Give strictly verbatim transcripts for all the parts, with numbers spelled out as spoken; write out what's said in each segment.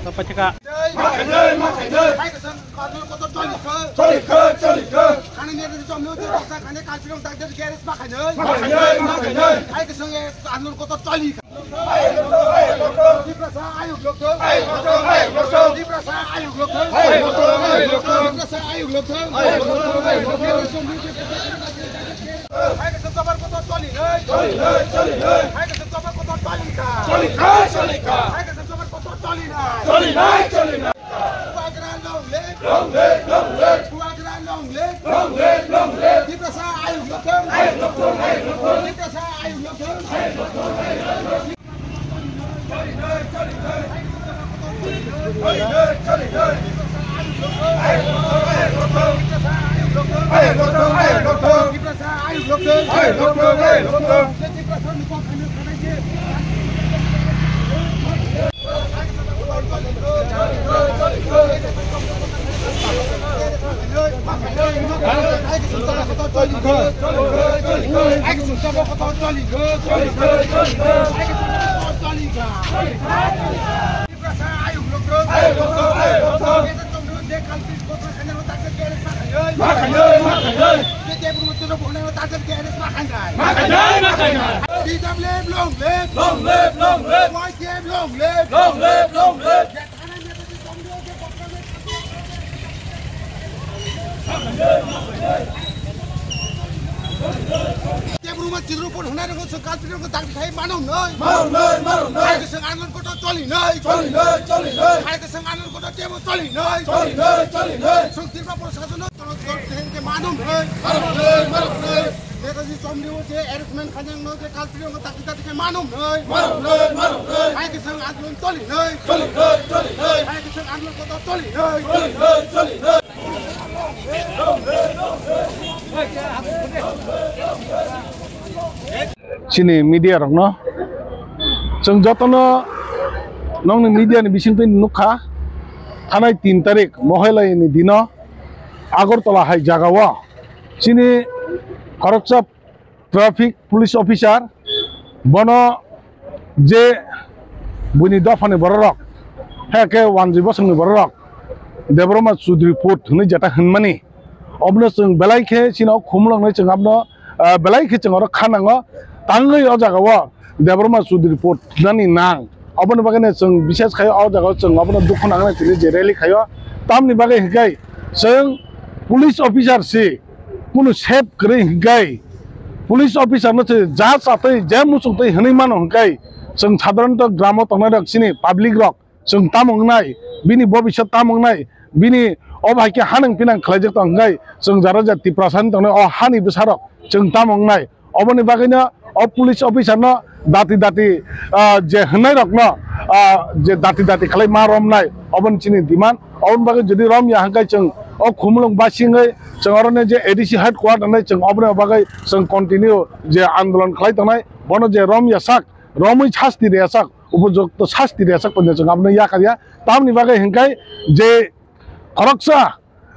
Paithaka. Hai kwchwng Karnal kotor choli kha. Choli kha, choli kha. Khani ne ri chom no je kasa khani kalpirong dak de geres ma khainai. Ma khainai, ma khainai. Hai kwchwng Karnal kotor choli kha. Tiprasa ayuk lokthung. Tiprasa ayuk lokthung. Tiprasa ayuk lokthung. Hai kwchwng Karnal kotor choli nai. Choli nai, choli nai. Hai kwchwng Karnal kotor choli kha. Choli kha, choli kha. Hai kwchwng Karnal kotor choli nai. Choli nai, choli nai. Bubagra long live. Long live, long live. Bubagra long live. Long live, long live. Tiprasa ayuk lokthung. Ayuk lokthung, ayuk lokthung. Tiprasa ayuk lokthung. Ayuk lokthung, ayuk lokthung. Choli nai, choli nai. Choli nai, choli nai. Ayuk lokthung, ayuk lokthung. Ayuk lokthung, ayuk lokthung. Tiprasa ayuk lokthung. Ayuk lokthung, ayuk lokthung. Tiprasa ni kok khainai khainai je. Long live, long live. Long live, long live. Long live, long live. Tebru ma chidru pon hwnai rwgo chwng kalpirok no dakti khai mano hnoi. Mano hnoi, mano hnoi. Hai kwchwng andolon kotor choli hnoi. Choli hnoi, choli hnoi. Hai kwchwng andolon kotor tebo choli hnoi. Choli hnoi, choli hnoi. Chwng Tripura Prashasan no mano hnoi. Mano hnoi, mano hnoi. Netaji Chomliu je arrestment khainang no je kalpirok no dakti dakti khai mano hnoi. Mano hnoi, mano hnoi. Hai kwchwng andolon choli hnoi. Choli hnoi, choli hnoi. Hai kwchwng andolon kotor choli hnoi. Choli hnoi, choli hnoi. Chini media rokno chwng jotono nongni media ni bisingtwi nukha, thanai tin tarik Mohelai ni dino Agartala hai jagao chini khoroksa traffic police officer, bono je buini dophani bororok, hai khe wanjwi bosongni bororok, Debbarma Chudri Put hwnwi jeta hwnmani, obono chwng belai khe chini o khumuloknwi chwng abono, ah, belai khe chwng oro kha nango, tangwi o jagao Debbarma Chudri Put hwnani nang. Oboni bagwi no chwng bises khai o jagao chwng obono dukhu nangnai tini je rally khaio. Tamni bagwi hwnkhe chwng police officer si, kunu sep kwrwi hwnkhe police officer no se ja chatwi je muchungtwi hwnwi mano hwnkhe chwng sadharanto gramo tongnai rok chini public rok chwng tamo wngnai, bini bobiswt tamo wngnai, bini obo hai khe hanang pinang khlaijak tong hwnkhe chwng jara ja Tiprasa ni tongnai o hani bwsarok chwng tamo wngnai. Oboni bagwino o police officer no dati dati, ah, je hwnnairokno, ah, je dati dati khlai ma romnai, oboni chini demand. Oboni bagwi jodi romya hwnkhe chwng o khumulwng basingwi chwng oroni je A D C headquarter nai chwng oboni bagwi chwng continue je andolon khlai tongnai, bono je romya sak, romwi sasti rwya sak, upojukto sasti rwya sak tongya chwng abono yakarya. Tamni bagwi hwnkhe je khoroksa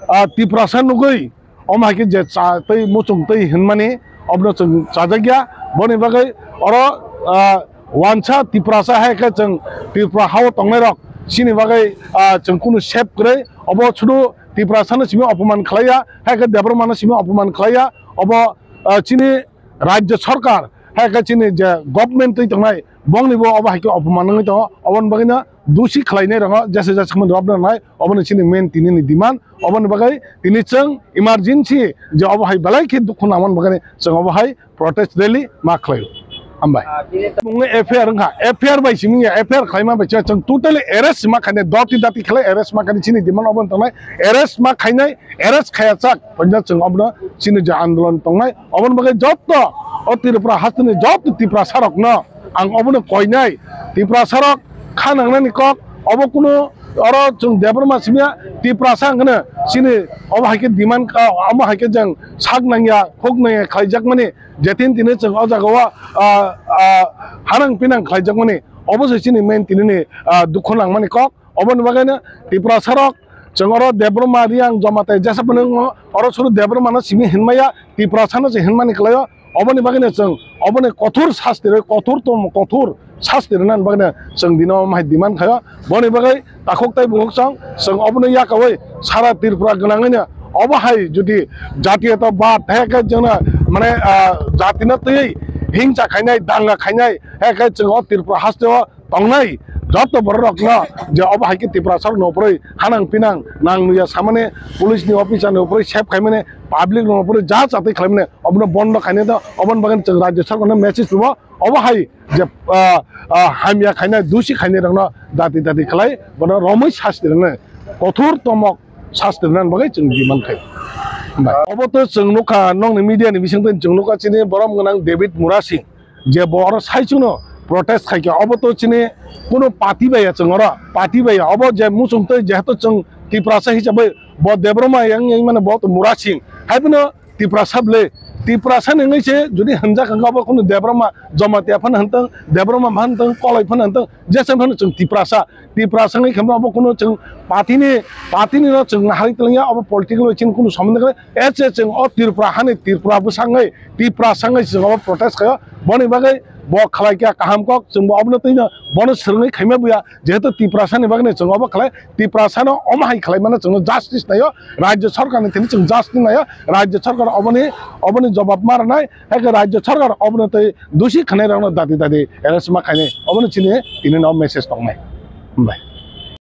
ah, Tiprasa nugwi, omo hai khe je cha tei muchung tei hinmani, obono chwng chajakya. Boni bagwi oro, ah, wansa Tiprasa hai khe chwng Tripura hao tongnairok, chini bagwi, ah, chwng kunu sep kwrwi. Obo sudu Tiprasano simi opoman khlaiya, hai khe Debbarmano simi opoman khlaiya. Obo, ah, chini Rajya Sarkar, hai khe chini je government twi tongnai, bongni bo obo hai khe opoman wngwi tongo. Oboni bagwino dusi khlainai rokno jesa jesa kheno jawab rwnai, oboni chini main tini ni demand. Oboni bagwi tini chwng emergency je obo hai belai khe dukhu nangmani bagwi chwng obo hai protest rally ma khlaio. Hambai. Mungwi F I R wngkha, F I R bai simi ya, F I R khlaima bai chwng totally arrest ma khainai, doti dati khlai arrest ma khainai, chini demand oboni tongnai, arrest ma khainai, arrest khaya chak, ponjak chwng obono chini je andolon tongnai, oboni bagwi jotto o Tripura hasteni jotto Tiprasa rokno ang obono koinai, Tiprasa rok kha nangnani kok, obo kunu oro chwng Debbarma simiya Tiprasa hwnkhe chini obo hai khe demand, ah, omo hai khe jang sak nangya, huk nangya khlaijakmani, jetin tini chwng o jagao, ah, ah, hanang pinang khlaijakmani, obo se chini main tini ni, ah, dukhu nangmani kok. Oboni bagwino Tiprasa rok chwng oro Debbarma, Riang, Jamatai jesa phano wngo, oro suru Debbarmano simi hinmaya, Tiprasano se hinmani kwlaio. Oboni bagwino chwng oboni kothor sasti rwi, kothor tom, kothor sasti rwnani bagwino chwng dino omo hai demand khaio. Boni bagwi takhuk tei bukhuk chwng, chwng obono yakaui sara Tripura gwnangwino obo hai jodi jatiyota bad, hai khe chwngno mane, ah, jatino twiwi hingsa khainai, danga khainai, hai khe chwng o Tripura hasteo tongnai joto bororokno je obo hai khe Tiprasa rokno uphurwi hanang pinang nang nuya samani, police ni officer ni uphurwi save khaimani, public rokno uphurwi ja chatwi khlaimani, obono bondo khainai do. Oboni bagwi chwng Rajya Sarkar no message rwo, obo hai je, ah, ah, hamya khainai, dusi khainai rokno dati dati khlai, bono romwi sasti rwnai, kothor tomok sasti rwnani bagwi chwng demand khai. Obo to chwng nukha, nokni media ni bisingtwi chwng nukha, chini borom gwnang David Murasing, je bo oro saichungno protest khaikha, obo to chini kuno party bai ya, chwng oro party bai ya, obo je muchung twi jehetu chwng Tiprasa hisabai bo Debbarma yang yang mane bo to Murasing, hai phano Tiprasa bwle, Tiprasa ni wngwi se jodi hwnjak hwnkha bo kuno Debbarma Jamatia phano hwntwng, Debbarma phano hwntwng, Koloi phano hwntwng, jesa phano chwng Tiprasa, Tiprasa wngwi khe obo kuno chwng party ni, party ni no chwng naharwi twlangya, obo political bai chini kuno somondo kwrwi. Ese chwng o Tripura hani Tripura bwsangwi, Tiprasa wngwi chwng obo protest khaio. Boni bagwi bo khlai kha kaham kok, chwng bo obono twi no bono swrwngwi khaima buya, jehetu Tiprasa ni bagwi chwng obo khlai, Tiprasa no omo hai khlai mano chwng justice naio, Rajya Sarkar ni thani chwng justice naio, Rajya Sarkar oboni, oboni jobab ma rwnai, hai khe Rajya Sarkar obono twi dusi khanai rokno dati dati arrest ma khainai, obono chini tini no message tongnai. Hambai.